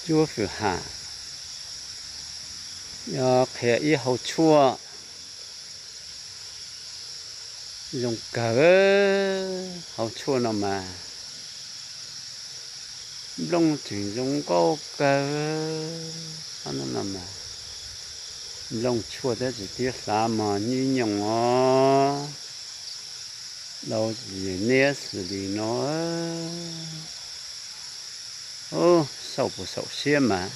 Cuab fwm ham, yog qhia ib hau tshuaj zoo kawg. Hau tshuaj no mas nplooj tseem zoo nkauj kawg. Nplooj tshuaj thiab txiv tib hlav mog nyib nyoos os. Dau niab xws li no. Saum puas saum siab mas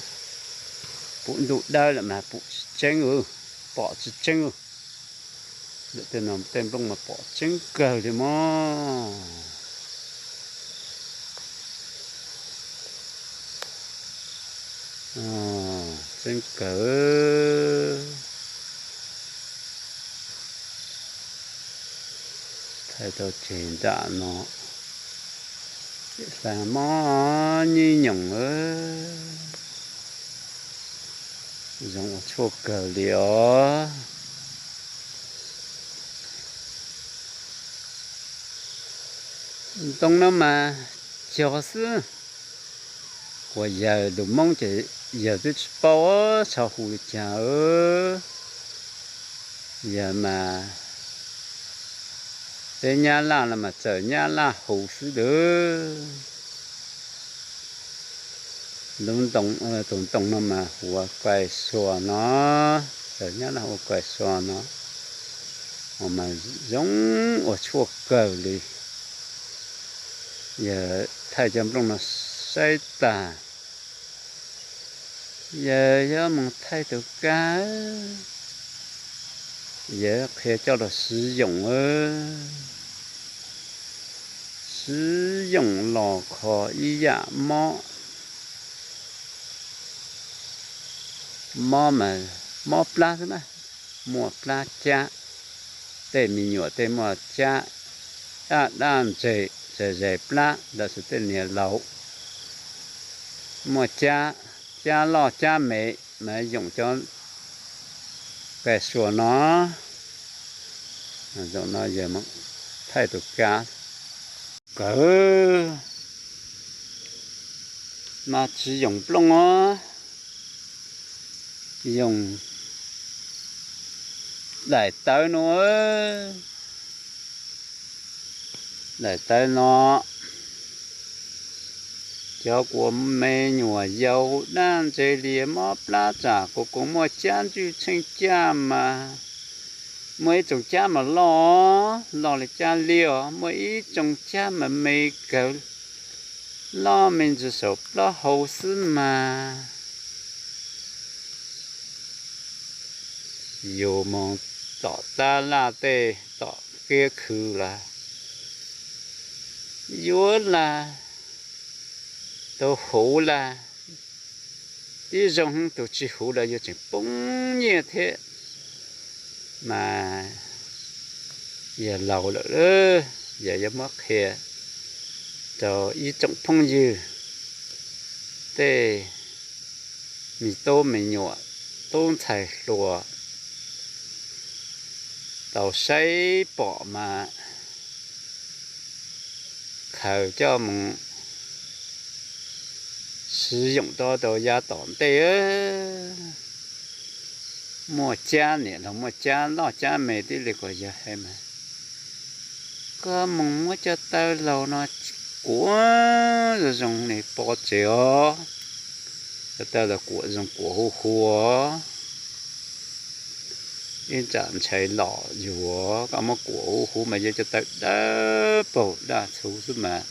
pum ntuj dawb lawm mas pum tsis tseeb, pom tsis tseeb. Lawm tej no tej nplooj mas pom tseeb kawg li mog. Tseeb kawg. Thaij tau tseg nram no, hlav mob nyib nyoos, zoo ua tshuaj kawg li os. Ntoo no mas cog xwb, kuas yawg lus Hmoob ces yawg twb tsis paub txog hu li cas. Yawg mas peb Nyab Laj no mas txawm Nyab Laj hu xwb lawm. Lub ntoo, tus ntoo no mas hu ua kais suas no, txawm Nyab Laj hu ua kais suas no, mas zoo ua tshuaj kawg li. Yawg thaij cov nplooj no saib tag, yawg yuav mus thaij tus kab, yawg qhia coj los siv yoom, siv yoom los kho ib yam mob, mob mas mob plab xwb na, muaj plab cab, tej me nyuam tej muaj cab, daj daj ntseg, zais zais plab, lossis tej niam laus muaj cab, cab loj cab me, mas yoom cov kais suas no. Zaum no yawg thaij tus kab kawg, mas tsis yoom nplooj os, yoom daim tawv no. Daim tawv no, cov kuas me nyuam yaus daj ntseg li mob plab tsam kuas kuas muaj cab ntswj tsheej caj mas, muaj ib tsoom cab mas loj, loj li cab liaj os, muaj ib tsoom cab mas me kawg, loj me ntsis saum plaub hau xwb mas. Yus mus tom tab laj tej tom kiab khw lawm, yuav lam tus huv lawm, tib zoo tus tsis huv lawm yuav tseem poob nyiaj thiab. Mas yog laus lawm, yog yuav muab qhia rau ib tsoom phooj ywg, tej me tub me nyuam, tub ntxhais hluas tau saib pom mas khaws coj mus siv yoom rau yav tom ntej. Muaj cab niam laug muaj cab loj cab me tib li kuas yog hais mas, koj mus muab cov taw laus no kuav zoo zoo li pov tseg os. Cov taw laus kuav zoo kuav huv huv, ib tsam ntshai los yuav, koj muab kuav huv huv mas yog cov taw dawb paug daj txhuv xwb mas.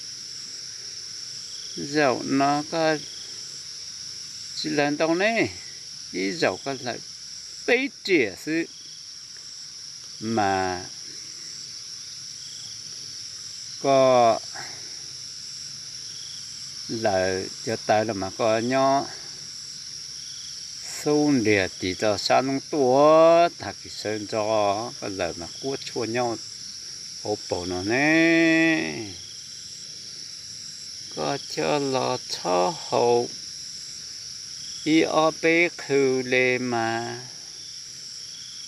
Zaum no koj tsis lawv ntau ne, ib zaug koj lawv peb riam xwb mas koj lawv cov taw los mas koj nyob xub ntiag tis rau sab hnub tuaj tag kis sawv ntxov, koj lawv mas kuab tshuaj nyob hauv paus no ne. Koj coj los txhob haus ib ob peb qhw li mas,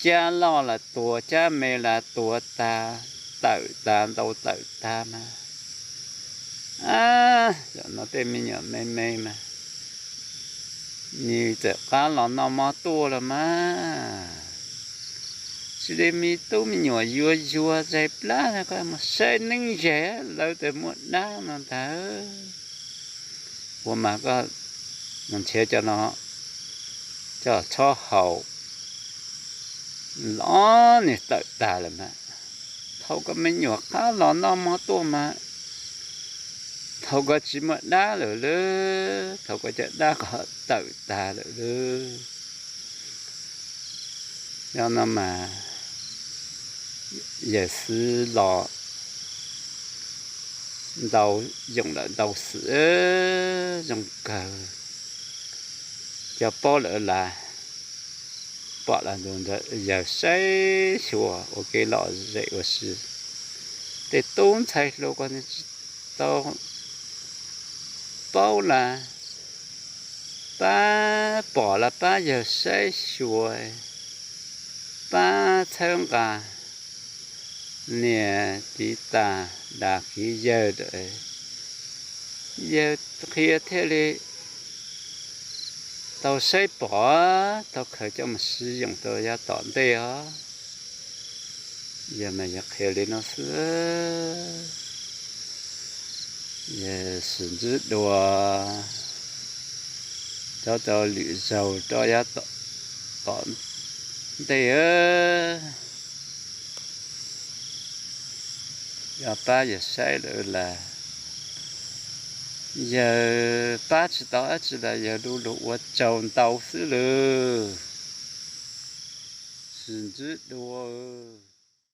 cab loj los tuag, cab me los tuag tag, tawm tag ntau tawm tag mas. Zaum no tej me nyuam me me mas Nws txawm qab los noj mov tuaj los mas. Tsis li me tub me nyuam yuav yuav zais plab no, koj mus saib neeb zais lawv tias muaj dab no ntag. Ua mas koj nrhiav cov no coj txhob haus, los nws tawm tag lawm mas. Thaum koj me nyuam qab los noj mov tuaj mas, thaum koj tsis muaj dab lawm lauj, thaum koj cov dab ko tawm tag lawm lauj. Yog no mas yawm xwb los ntau, yoom lawm ntau xwm zoo kawg. Cov paub lawm las, pom las ntus ntawd yawg saib xyuas ua kev lom zem ua si. Tej tub ntxhais hluas ko tsis tau paub las, pab pom las pab yawg saib xyuas, pab txhawb nqa niam tiv tas das kiv yawg, yawg qhia thiaj li tau saib pom, tau khaws coj mus siv yoos rau yav tom ntej os. Yawg mas yawg qhia li no xwb. Yawg sim ntsib dua cov tau lwm zaug rau yav tom ntej. Yog pab yawg saib lawm las, yawg pab tsis tau dab tsi las yawg lu lug ua tsaug ntau xwb lawm. Sim ntsib dua.